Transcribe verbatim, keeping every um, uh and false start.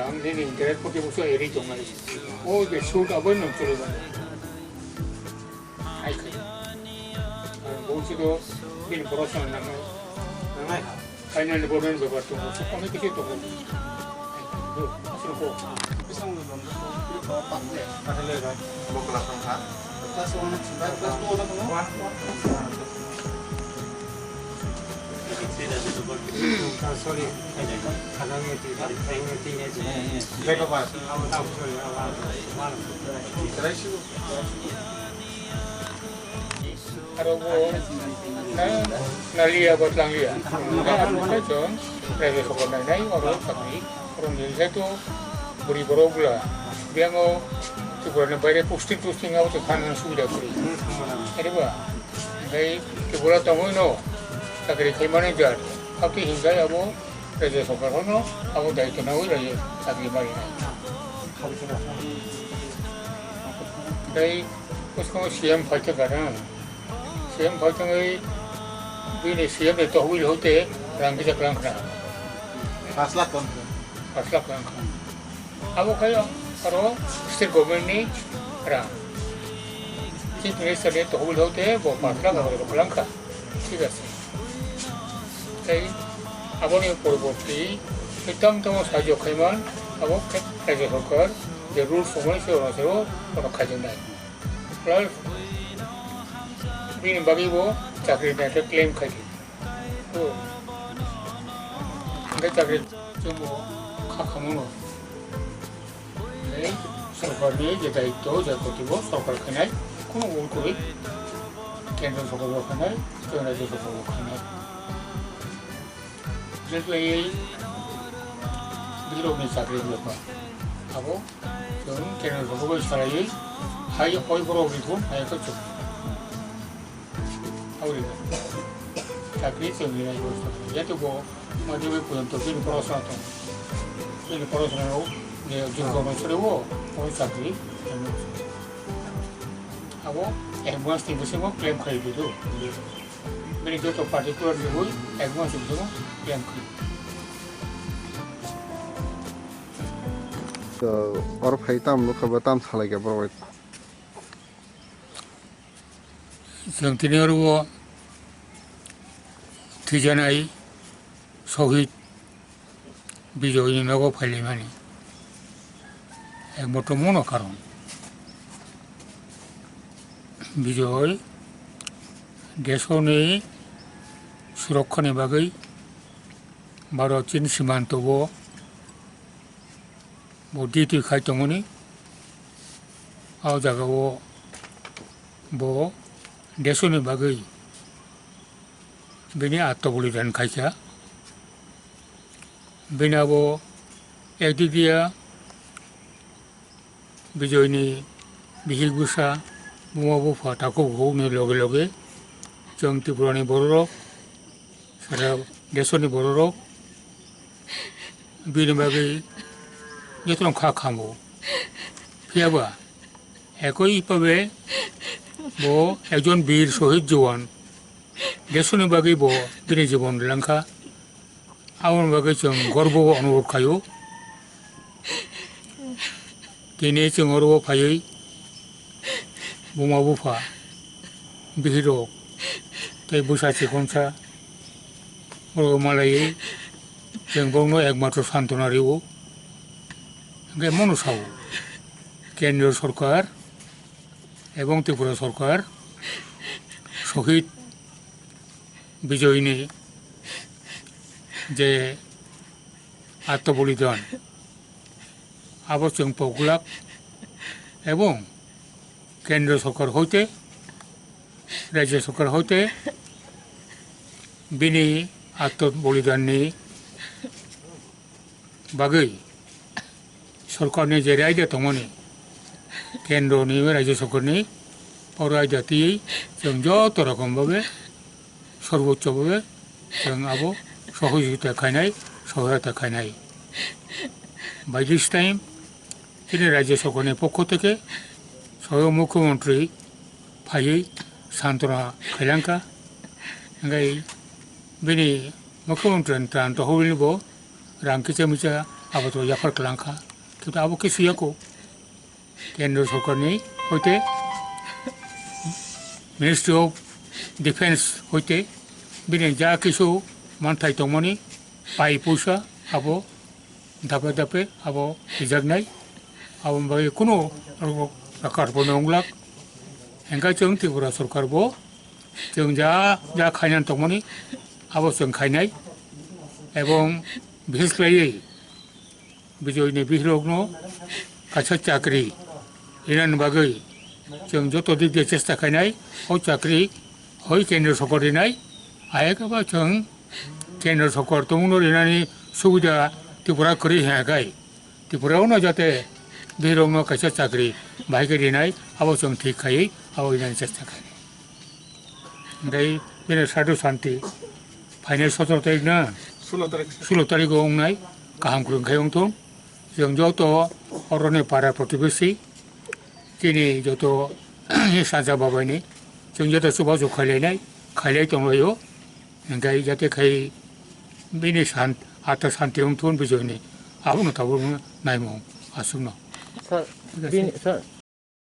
Ang nini interest photo buso eri tongnai. O je shoot abo nang chole ba. Ai khai. Ang bo si do bin poro sa nang. Nang ai ha. Kainani boroni bebak tongo, kami kisi tongo. Asal ko. Bokla songkha. Class one, class two na tongo? One, one. Ah, sorry. Khana nge ti, khana nge ti nge ti. Beko ba. Awa, awa, sorry, awa, awa. Aro bo na, naliya ba tlangliya. Nai abo khe chwng raijyo sokar nai nai oro sakni oro ni jehetu bwrwi borok bwla biyang o Tripura ni baire posting posting abo to thang subida kwrwi. Are ba, hingkhai Tripura tongwi no chakri khai mani jat. Hakhe hingkhai abo raijyo sokar no abo daityo nawi raijyo chakri mari nai. Tei bwskango C M phaikha gana. C M phaikha wngwi bini C M ni tohbil hoite rang kisa kwlang khna. Pash lakh kwlang khna. Pash lakh kwlang khna. Abo khai aro state government ni rang. Chief Minister ni tohbil hoite bo pash lakh abo kwlang kha. Thik ase. Tei aboni poroborti tei tamo tamo sahajyo khaiman abo khe raijyo sorkar je rules tongmani se ono se o ono khaijaknai. Plus bini bagwi bo chakri nai khe claim khai di. O. Hingkhe chakri chwngbo kha khamono. Tei sorkarni je daityo, je koti bo sorkar khainai, kheno bo kwrwi kendro sorkar bo khainai, tei rajyo sorkar bo khainai. Bises khlaiwi bwswrokni chakri bepar. Abo chwng kendro sorkar bai salaiwi hai hoi borok rikhu hai khe chwng. Auri. Chakri chwngni rai bwsa. Jeto bo madhyamik porjonto bini porosona tong. Bini porosona rok je jurgo no sore o, o chakri. Abo advance ni bisingo claim khai di do. Bini joto particular ni ui advance ni bisingo claim khai. To oro phai tam nukha ba tam salai khe borok bai. Chwng tini oro o thwijanai Sohid Bijoyni nogo phailaimani ekmatro mono karon. Bijoy desoni surokkhani bagwi Bharat Chin simanto o bo duty khai tongmani. O jaga o bo desoni bagwi bini atmobolidan khaikha. Bini abo ekdidia Bijoyni bihik bwsa, buma bupha takhuk bukhukni loge loge chwng Tripurani bororok, sara desoni bororok bini bagwi jotono kha khamu. Phiya ba ekoi bhabe bo ekjon bir sohid jowan, desoni bagwi bo bini jibon rwlangkha. Aboni bagwi chwng gorbo bo onubodh khaio. Tini chwng oro o phaiwi buma bupha, bihirok tei bwsa chikonsa borok malaiwi chwng borokno ekmatro santona rio. Hwnkhe mono sao, kendro sorkar ebong Tripura sorkar Sohid Bijoyni je atmobolidan, abo chwng pok glak ebong kendro sorkar hoite, rajya sorkar hoite bini atmobolidanni bagwi sorkarni je raida tongmani, kendroni, rajya sorkarni o raida twiwi chwng joto rokom bhabe, sorboccho bhabe chwng abo sohojogita khainai, sohayota khainai. By this time, chini rajya sorkarni pokho theke soyong mukhyamantri phaiwi santona khailangkha. Hingkhai bini mukhyamantri ni tran tohorni bo rang kisa misa abo to yaphar kwlangkha. Kintu abo kisu yako. Kendra sorkarni hoite Ministry of Defence hoite bini ja kisu manthai tongmani pai puisa abo dape dape abo rijaknai. Aboni bagwi kunu rakar bo nonglak. Hingkhe chwng Tripura sorkar bo chwng ja, ja khainani tongmani abo chwng khainai. Ebong bishesh khlaiwi Bijoyni bihirokno kaisa chakri rinani bagwi chwng joto dik de chesta khainai. O chakri hoi kendra sorkar rinai, ayakhe ba chwng kendra sorkar tongmungno rinani subida Tripura kwrwi hwnka khai Tripura ono jate bihirokno kaisa chakri bahai khe rinai, abo chwng thik khaiwi abo rinani chesta khainai. Hingkhe bini sadhu santi phainai sotoro tarik na? Sulo tarik. Sulo tarigo wngnai, kaham kwrwng khai wngthung. Chwng joto oroni para protibesi, chini joto sanja babaini, chwng joto chubachu khailainai, khailai tonglaio. Hingkhe jate khai bini san-, atma santi wngthun Bijoyni. Abono tabukno naimung aswkno. Sir, bini, sir,